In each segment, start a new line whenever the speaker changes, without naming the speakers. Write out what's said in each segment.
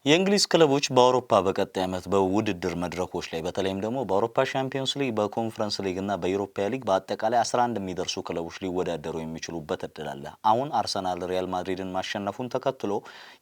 የእንግሊዝ ክለቦች በአውሮፓ በቀጣይ ዓመት በውድድር መድረኮች ላይ፣ በተለይም ደግሞ በአውሮፓ ሻምፒዮንስ ሊግ፣ በኮንፈረንስ ሊግ እና በዩሮፓ ሊግ በአጠቃላይ 11 የሚደርሱ ክለቦች ሊወዳደሩ የሚችሉበት እድል አለ። አሁን አርሰናል ሪያል ማድሪድን ማሸነፉን ተከትሎ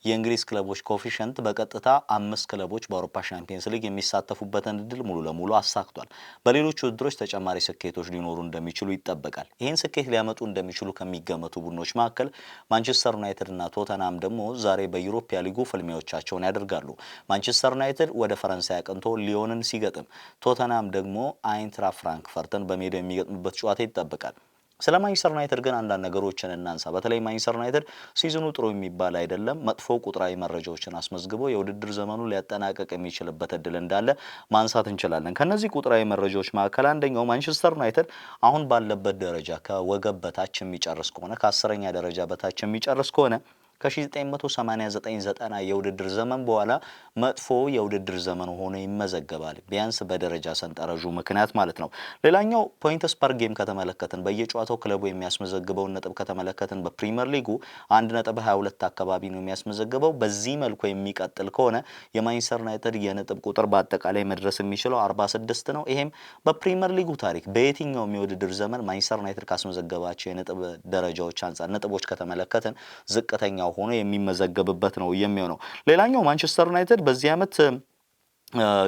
የእንግሊዝ ክለቦች coefficient በቀጥታ አምስት ክለቦች በአውሮፓ ሻምፒዮንስ ሊግ የሚሳተፉበትን እድል ሙሉ ለሙሉ አሳክቷል። በሌሎች ውድድሮች ተጨማሪ ስኬቶች ሊኖሩ እንደሚችሉ ይጠበቃል። ይህን ስኬት ሊያመጡ እንደሚችሉ ከሚገመቱ ቡድኖች መካከል ማንቸስተር ዩናይትድ እና ቶተንሃም ደግሞ ዛሬ በዩሮፓ ሊጉ ፍልሚያዎቻቸውን ያደርጋሉ። ማንቸስተር ዩናይትድ ወደ ፈረንሳይ አቅንቶ ሊዮንን ሲገጥም፣ ቶተንሃም ደግሞ አይንትራ ፍራንክፈርትን በሜዳው የሚገጥምበት ጨዋታ ይጠበቃል። ስለ ማንቸስተር ዩናይትድ ግን አንዳንድ ነገሮችን እናንሳ። በተለይ ማንቸስተር ዩናይትድ season ኑ ጥሩ የሚባል አይደለም። መጥፎ ቁጥራዊ መረጃዎችን አስመዝግቦ የውድድር ዘመኑ ሊያጠናቀቅ የሚችልበት እድል እንዳለ ማንሳት እንችላለን። ከነዚህ ቁጥራዊ መረጃዎች መካከል አንደኛው ማንቸስተር ዩናይትድ አሁን ባለበት ደረጃ ከወገብ በታች የሚጨርስ ከሆነ፣ ከ10ኛ ደረጃ በታች የሚጨርስ ከሆነ፣ ከ1989/90 የውድድር ዘመን በኋላ መጥፎ የውድድር ዘመን ሆኖ ይመዘገባል። ቢያንስ በደረጃ ሰንጠረዡ ምክንያት ማለት ነው። ሌላኛው points per game ከተመለከትን፣ በየጨዋታው ክለቡ የሚያስመዘግበውን ነጥብ ከተመለከትን፣ በፕሪሚየር ሊጉ 1.22 አካባቢ ነው የሚያስመዘግበው። በዚህ መልኩ የሚቀጥል ከሆነ የማንቸስተር ዩናይትድ የነጥብ ቁጥር በአጠቃላይ መድረስ የሚችለው 46 ነው። ይሄም በፕሪሚየር ሊጉ ታሪክ በየትኛውም የውድድር ዘመን ማንቸስተር ዩናይትድ ካስመዘገባቸው የነጥብ ደረጃዎች አንጻር ነጥቦች ከተመለከትን ዝቅተኛው ሆኖ የሚመዘገብበት ነው የሚሆነው። ሌላኛው ማንቸስተር ዩናይትድ በዚህ ዓመት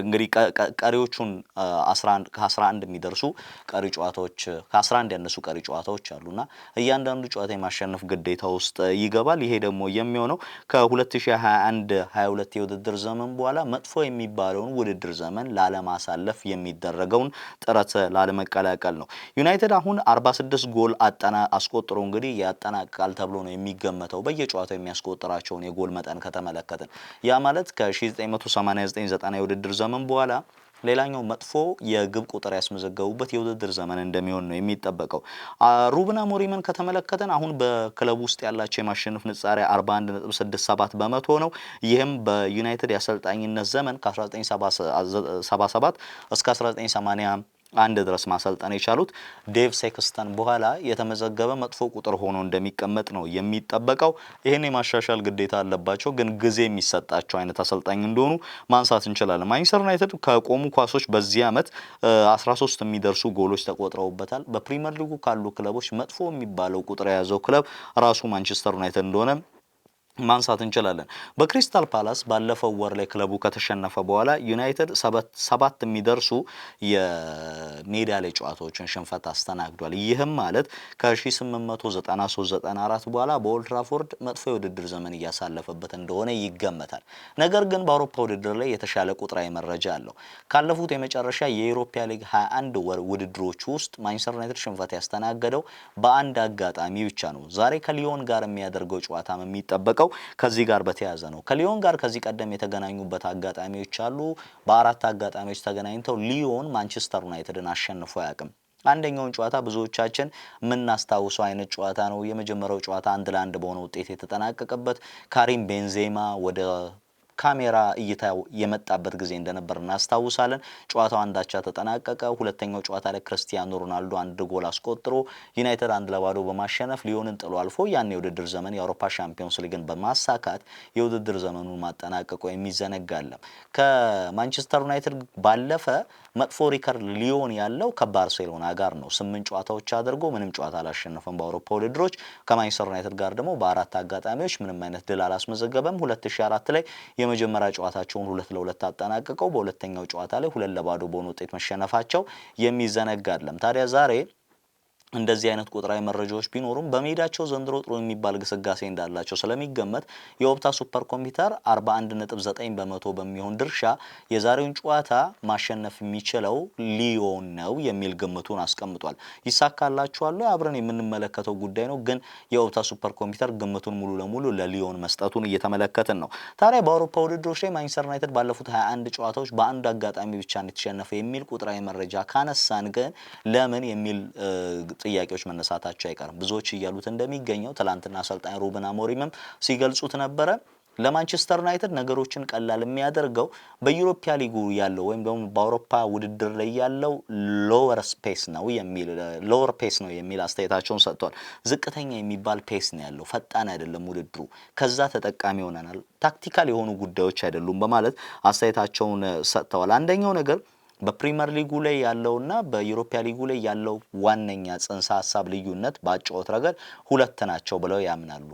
እንግዲህ ቀሪዎቹን ከ11 የሚደርሱ ቀሪ ጨዋታዎች፣ ከ11 ያነሱ ቀሪ ጨዋታዎች አሉና እያንዳንዱ ጨዋታ የማሸነፍ ግዴታ ውስጥ ይገባል። ይሄ ደግሞ የሚሆነው ከ2021 22 የውድድር ዘመን በኋላ መጥፎ የሚባለውን ውድድር ዘመን ላለማሳለፍ የሚደረገውን ጥረት ላለመቀላቀል ነው። ዩናይትድ አሁን 46 ጎል አጠና አስቆጥሮ እንግዲህ ያጠናቅቃል ተብሎ ነው የሚገመተው፣ በየጨዋታው የሚያስቆጥራቸውን የጎል መጠን ከተመለከትን። ያ ማለት ከ1989 90 የውድድር ዘመን በኋላ ሌላኛው መጥፎ የግብ ቁጥር ያስመዘገቡበት የውድድር ዘመን እንደሚሆን ነው የሚጠበቀው። ሩበን አሞሪምን ከተመለከተን አሁን በክለቡ ውስጥ ያላቸው የማሸነፍ ንጻሬ 41.67% ነው። ይህም በዩናይትድ የአሰልጣኝነት ዘመን ከ1977 እስከ 1981 ድረስ ማሰልጠን የቻሉት ዴቭ ሴክስተን በኋላ የተመዘገበ መጥፎ ቁጥር ሆኖ እንደሚቀመጥ ነው የሚጠበቀው። ይህን የማሻሻል ግዴታ አለባቸው፣ ግን ጊዜ የሚሰጣቸው አይነት አሰልጣኝ እንደሆኑ ማንሳት እንችላለን። ማንቸስተር ዩናይትድ ከቆሙ ኳሶች በዚህ ዓመት 13 የሚደርሱ ጎሎች ተቆጥረውበታል። በፕሪሚየር ሊጉ ካሉ ክለቦች መጥፎ የሚባለው ቁጥር የያዘው ክለብ ራሱ ማንቸስተር ዩናይትድ እንደሆነ ማንሳት እንችላለን። በክሪስታል ፓላስ ባለፈው ወር ላይ ክለቡ ከተሸነፈ በኋላ ዩናይትድ ሰባት የሚደርሱ የሜዳ ላይ ጨዋታዎችን ሽንፈት አስተናግዷል። ይህም ማለት ከ1893/94 በኋላ በኦልድትራፎርድ መጥፎ የውድድር ዘመን እያሳለፈበት እንደሆነ ይገመታል። ነገር ግን በአውሮፓ ውድድር ላይ የተሻለ ቁጥራዊ መረጃ አለው። ካለፉት የመጨረሻ የዩሮፓ ሊግ 21 ወር ውድድሮች ውስጥ ማንቸስተር ዩናይትድ ሽንፈት ያስተናገደው በአንድ አጋጣሚ ብቻ ነው። ዛሬ ከሊዮን ጋር የሚያደርገው ጨዋታም የሚጠበቀው ከዚህ ጋር በተያያዘ ነው። ከሊዮን ጋር ከዚህ ቀደም የተገናኙበት አጋጣሚዎች አሉ። በአራት አጋጣሚዎች ተገናኝተው ሊዮን ማንቸስተር ዩናይትድን አሸንፎ አያውቅም። አንደኛውን ጨዋታ ብዙዎቻችን የምናስታውሰው አይነት ጨዋታ ነው። የመጀመሪያው ጨዋታ 1-1 በሆነ ውጤት የተጠናቀቀበት፣ ካሪም ቤንዜማ ወደ ካሜራ እይታ የመጣበት ጊዜ እንደነበር እናስታውሳለን። ጨዋታው 1 አቻ ተጠናቀቀ። ሁለተኛው ጨዋታ ላይ ክርስቲያኖ ሮናልዶ አንድ ጎል አስቆጥሮ ዩናይትድ 1-0 በማሸነፍ ሊዮንን ጥሎ አልፎ ያን የውድድር ዘመን የአውሮፓ ሻምፒዮንስ ሊግን በማሳካት የውድድር ዘመኑን ማጠናቀቁ የሚዘነጋ አይደለም። ከማንቸስተር ዩናይትድ ባለፈ መጥፎ ሪከርድ ሊዮን ያለው ከባርሴሎና ጋር ነው። ስምንት ጨዋታዎች አድርጎ ምንም ጨዋታ አላሸነፈም በአውሮፓ ውድድሮች። ከማንቸስተር ዩናይትድ ጋር ደግሞ በአራት አጋጣሚዎች ምንም አይነት ድል አላስመዘገበም። 2004 ላይ የመጀመሪያ ጨዋታቸውን 2-2 አጠናቅቀው በሁለተኛው ጨዋታ ላይ 2-0 በሆነ ውጤት መሸነፋቸው የሚዘነጋ አይደለም። ታዲያ ዛሬ እንደዚህ አይነት ቁጥራዊ መረጃዎች ቢኖሩም በሜዳቸው ዘንድሮ ጥሩ የሚባል ግስጋሴ እንዳላቸው ስለሚገመት የኦፕታ ሱፐር ኮምፒውተር 41.9% በሚሆን ድርሻ የዛሬውን ጨዋታ ማሸነፍ የሚችለው ሊዮን ነው የሚል ግምቱን አስቀምጧል። ይሳካላችኋል? አብረን የምንመለከተው ጉዳይ ነው። ግን የኦፕታ ሱፐር ኮምፒውተር ግምቱን ሙሉ ለሙሉ ለሊዮን መስጠቱን እየተመለከትን ነው። ታዲያ በአውሮፓ ውድድሮች ላይ ማንቸስተር ዩናይትድ ባለፉት 21 ጨዋታዎች በአንድ አጋጣሚ ብቻ እንደተሸነፈ የሚል ቁጥራዊ መረጃ ካነሳን ግን ለምን የሚል ጥያቄዎች መነሳታቸው አይቀርም። ብዙዎች እያሉት እንደሚገኘው፣ ትላንትና አሰልጣኝ ሩበን አሞሪምም ሲገልጹት ነበረ። ለማንቸስተር ዩናይትድ ነገሮችን ቀላል የሚያደርገው በዩሮፒያ ሊጉ ያለው ወይም ደግሞ በአውሮፓ ውድድር ላይ ያለው lower pace ነው የሚል አስተያየታቸውን ሰጥተዋል። ዝቅተኛ የሚባል pace ነው ያለው፣ ፈጣን አይደለም ውድድሩ። ከዛ ተጠቃሚ ሆነናል። Tactical የሆኑ ጉዳዮች አይደሉም በማለት አስተያየታቸውን ሰጥተዋል። አንደኛው ነገር በፕሪሚየር ሊጉ ላይ ያለውና በዩሮፒያ ሊጉ ላይ ያለው ዋነኛ ጽንሰ ሀሳብ ልዩነት በአጨዋወት ረገድ ሁለት ናቸው ብለው ያምናሉ።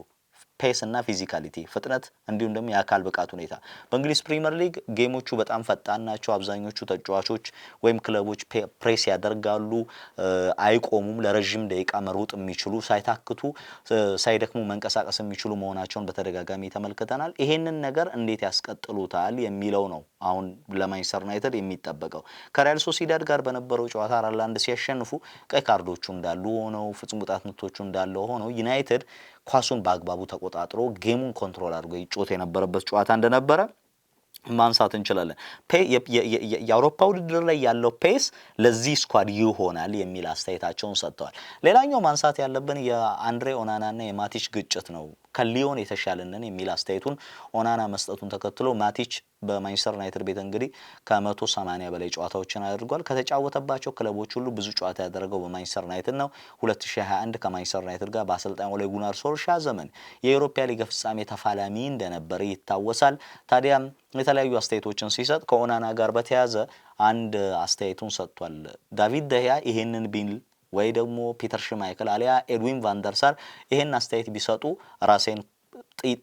Pace እና physicality፣ ፍጥነት እንዲሁም ደግሞ የአካል ብቃት ሁኔታ። በእንግሊዝ ፕሪሚየር ሊግ game ኦቹ በጣም ፈጣን ናቸው። አብዛኞቹ ተጫዋቾች ወይም ክለቦች ፕሬስ ያደርጋሉ፣ አይቆሙም። ለረዥም ደቂቃ መሮጥ የሚችሉ፣ ሳይታክቱ ሳይደክሙ መንቀሳቀስ የሚችሉ መሆናቸውን በተደጋጋሚ ተመልክተናል። ይሄንን ነገር እንዴት ያስቀጥሉታል የሚለው ነው አሁን ለማንቸስተር ዩናይትድ የሚጠበቀው። ከሪያል ሶሲዳድ ጋር በነበረው ጨዋታ 4-1 ሲያሸንፉ ቀይ ካርዶቹ እንዳሉ ሆነው፣ ፍጹም ቅጣት ምቶቹ እንዳለው ሆነው ዩናይትድ ኳሱን በአግባቡ ተቆጣጥሮ game ኡን control አድርጎ ይጫወት የነበረበት ጨዋታ እንደነበረ ማንሳት እንችላለን። የአውሮፓ ውድድር ላይ ያለው pace ለዚህ squad ይሆናል የሚል አስተያየታቸውን ሰጥተዋል። ሌላኛው ማንሳት ያለብን የአንድሬ ኦናናና የማቲች ግጭት ነው። ከሊዮን የተሻለንን የሚል አስተያየቱን ኦናና መስጠቱን ተከትሎ ማቲች በማንቸስተር ዩናይትድ ቤት እንግዲህ ከ180 በላይ ጨዋታዎችን አድርጓል። ከተጫወተባቸው ክለቦች ሁሉ ብዙ ጨዋታ ያደረገው በማንቸስተር ዩናይትድ ነው። 2021 ከማንቸስተር ዩናይትድ ጋር በአሰልጣኝ ኦሌ ጉናር ሶልሻ ዘመን የአውሮፓ ሊግ ፍጻሜ ተፋላሚ እንደነበረ ይታወሳል። ታዲያም የተለያዩ አስተያየቶችን ሲሰጥ ከኦናና ጋር በተያያዘ አንድ አስተያየቱን ሰጥቷል። ዳቪድ ደህያ ይሄንን ቢል ወይ ደግሞ ፒተር ሽማይክል አሊያ ኤድዊን ቫንደርሳር ይሄን አስተያየት ቢሰጡ ራሴን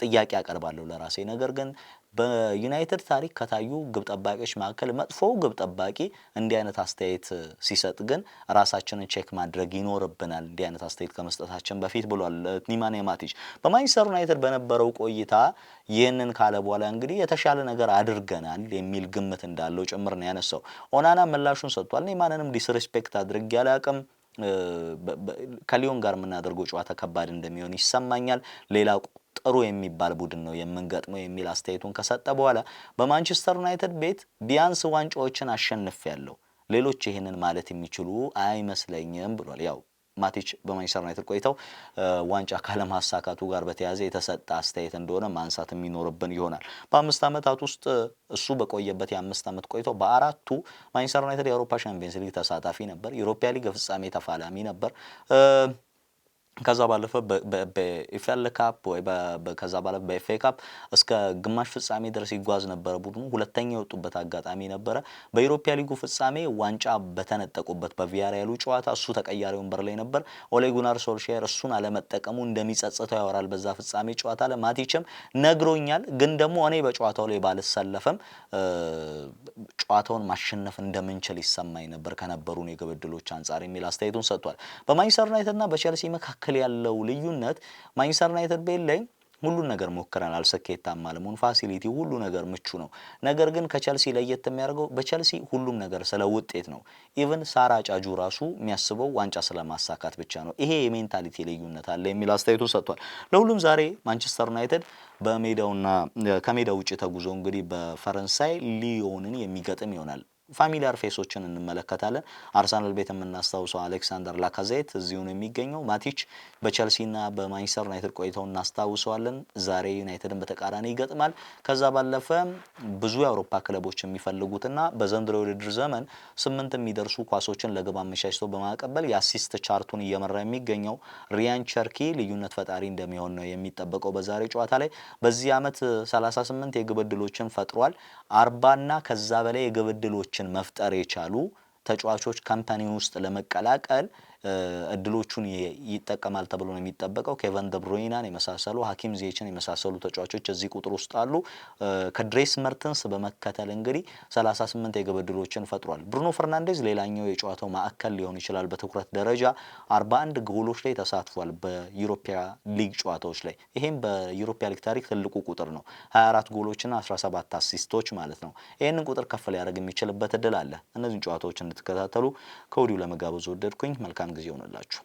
ጥያቄ አቀርባለሁ ለራሴ። ነገር ግን በዩናይትድ ታሪክ ከታዩ ግብ ጠባቂዎች መካከል መጥፎው ግብ ጠባቂ እንዲህ አይነት አስተያየት ሲሰጥ ግን ራሳችንን check ማድረግ ይኖርብናል እንዲህ አይነት አስተያየት ከመስጠታችን በፊት ብሏል ኒማንያ ማቲች። በማንቸስተር ዩናይትድ በነበረው ቆይታ ይህንን ካለ በኋላ እንግዲህ የተሻለ ነገር አድርገናል የሚል ግምት እንዳለው ጭምር ነው ያነሳው። ኦናና ምላሹን ሰጥቷል። እኔ ማንንም disrespect አድርጌ አላቅም። ከሊዮን ጋር የምናደርገው ጨዋታ ከባድ እንደሚሆን ይሰማኛል። ሌላ ጥሩ የሚባል ቡድን ነው የምንገጥመው የሚል አስተያየቱን ከሰጠ በኋላ በማንቸስተር ዩናይትድ ቤት ቢያንስ ዋንጫዎችን አሸንፌያለሁ፣ ሌሎች ይህንን ማለት የሚችሉ አይመስለኝም ብሏል። ያው ማቲች በማንቸስተር ዩናይትድ ቆይተው ዋንጫ ካለማሳካቱ ጋር በተያያዘ የተሰጠ አስተያየት እንደሆነ ማንሳት የሚኖርብን ይሆናል። በ5 ዓመታት ውስጥ እሱ በቆየበት የ5 ዓመት ቆይተው በአራቱ ማንቸስተር ዩናይትድ የአውሮፓ ሻምፒየንስ ሊግ ተሳታፊ ነበር። ዩሮፒያ ሊግ ፍጻሜ ተፋላሚ ነበር። ከዛ ባለፈ በኢኤፍኤል ካፕ ወይ ከዛ ባለፈ በኤፍኤ ካፕ እስከ ግማሽ ፍጻሜ ድረስ ይጓዝ ነበረ ቡድኑ። ሁለተኛ የወጡበት አጋጣሚ ነበረ። በኢሮፒያ ሊጉ ፍጻሜ ዋንጫ በተነጠቁበት በቪያሪያሉ ጨዋታ እሱ ተቀያሪ ወንበር ላይ ነበር። ኦሌ ጉናር ሶልሻየር እሱን አለመጠቀሙ እንደሚጸጽተው ያወራል። በዛ ፍጻሜ ጨዋታ ለማቲችም ነግሮኛል። ግን ደግሞ እኔ በጨዋታው ላይ ባልሰለፍም ጨዋታውን ማሸነፍ እንደምንችል ይሰማኝ ነበር ከነበሩን የግብ ዕድሎች አንጻር የሚል አስተያየቱን ሰጥቷል። በማንቸስተር ዩናይትድ እና በቼልሲ መካከል ያለው ልዩነት ማንቸስተር ዩናይትድ ቤት ላይ ሁሉን ነገር ሞክረናል፣ ስኬታማ ለመሆን facility ሁሉ ነገር ምቹ ነው። ነገር ግን ከቸልሲ ለየት የሚያደርገው በቸልሲ ሁሉም ነገር ስለ ውጤት ነው። Even ሳር አጫጁ ራሱ የሚያስበው ዋንጫ ስለማሳካት ብቻ ነው። ይሄ የ mentality ልዩነት አለ የሚል አስተያየቱን ሰጥቷል። ለሁሉም ዛሬ ማንቸስተር ዩናይትድ በሜዳውና ከሜዳው ውጭ ተጉዞ እንግዲህ በፈረንሳይ ሊዮንን የሚገጥም ይሆናል። Familiar face ኦችን እንመለከታለን። አርሰናል ቤት የምናስታውሰው አሌክሳንደር ላካዜት እዚሁ ነው የሚገኘው። ማቲች በቸልሲና በማንቸስተር ዩናይትድ ቆይተው እናስታውሰዋለን። ዛሬ ዩናይትድን በተቃራኒ ይገጥማል። ከዛ ባለፈ ብዙ የአውሮፓ ክለቦች የሚፈልጉትና በዘንድሮ የውድድር ዘመን 8 የሚደርሱ ኳሶችን ለግብ አመቻችቶ በማቀበል የ assist chart ኡን እየመራ የሚገኘው ሪያን ቸርኪ ልዩነት ፈጣሪ እንደሚሆን ነው የሚጠበቀው በዛሬ ጨዋታ ላይ። በዚህ ዓመት 38 የግብ ዕድሎችን ፈጥሯል። 40ና ከዛ በላይ የግብ ዕድሎችን መፍጠር የቻሉ ተጫዋቾች ካምፓኒ ውስጥ ለመቀላቀል እድሎቹን ይጠቀማል ተብሎ ነው የሚጠበቀው። ኬቨን ደብሮይናን የመሳሰሉ፣ ሀኪም ዚዬችን የመሳሰሉ ተጫዋቾች እዚህ ቁጥር ውስጥ አሉ። ከድሬስ መርተንስ በመከተል እንግዲህ 38 የግብ ዕድሎችን ፈጥሯል። ብሩኖ ፈርናንዴዝ ሌላኛው የጨዋታው ማዕከል ሊሆን ይችላል። በትኩረት ደረጃ 41 ጎሎች ላይ ተሳትፏል በዩሮፒያ ሊግ ጨዋታዎች ላይ። ይሄም በዩሮፒያ ሊግ ታሪክ ትልቁ ቁጥር ነው። 24 ጎሎችና 17 assist ኦች ማለት ነው። ይሄንን ቁጥር ከፍ ሊያደርግ የሚችልበት እድል አለ። እነዚህን ጨዋታዎች እንድትከታተሉ ከወዲሁ ለመጋበዝ ወደድኩኝ። መልካም ጊዜ ይሆንላችሁ።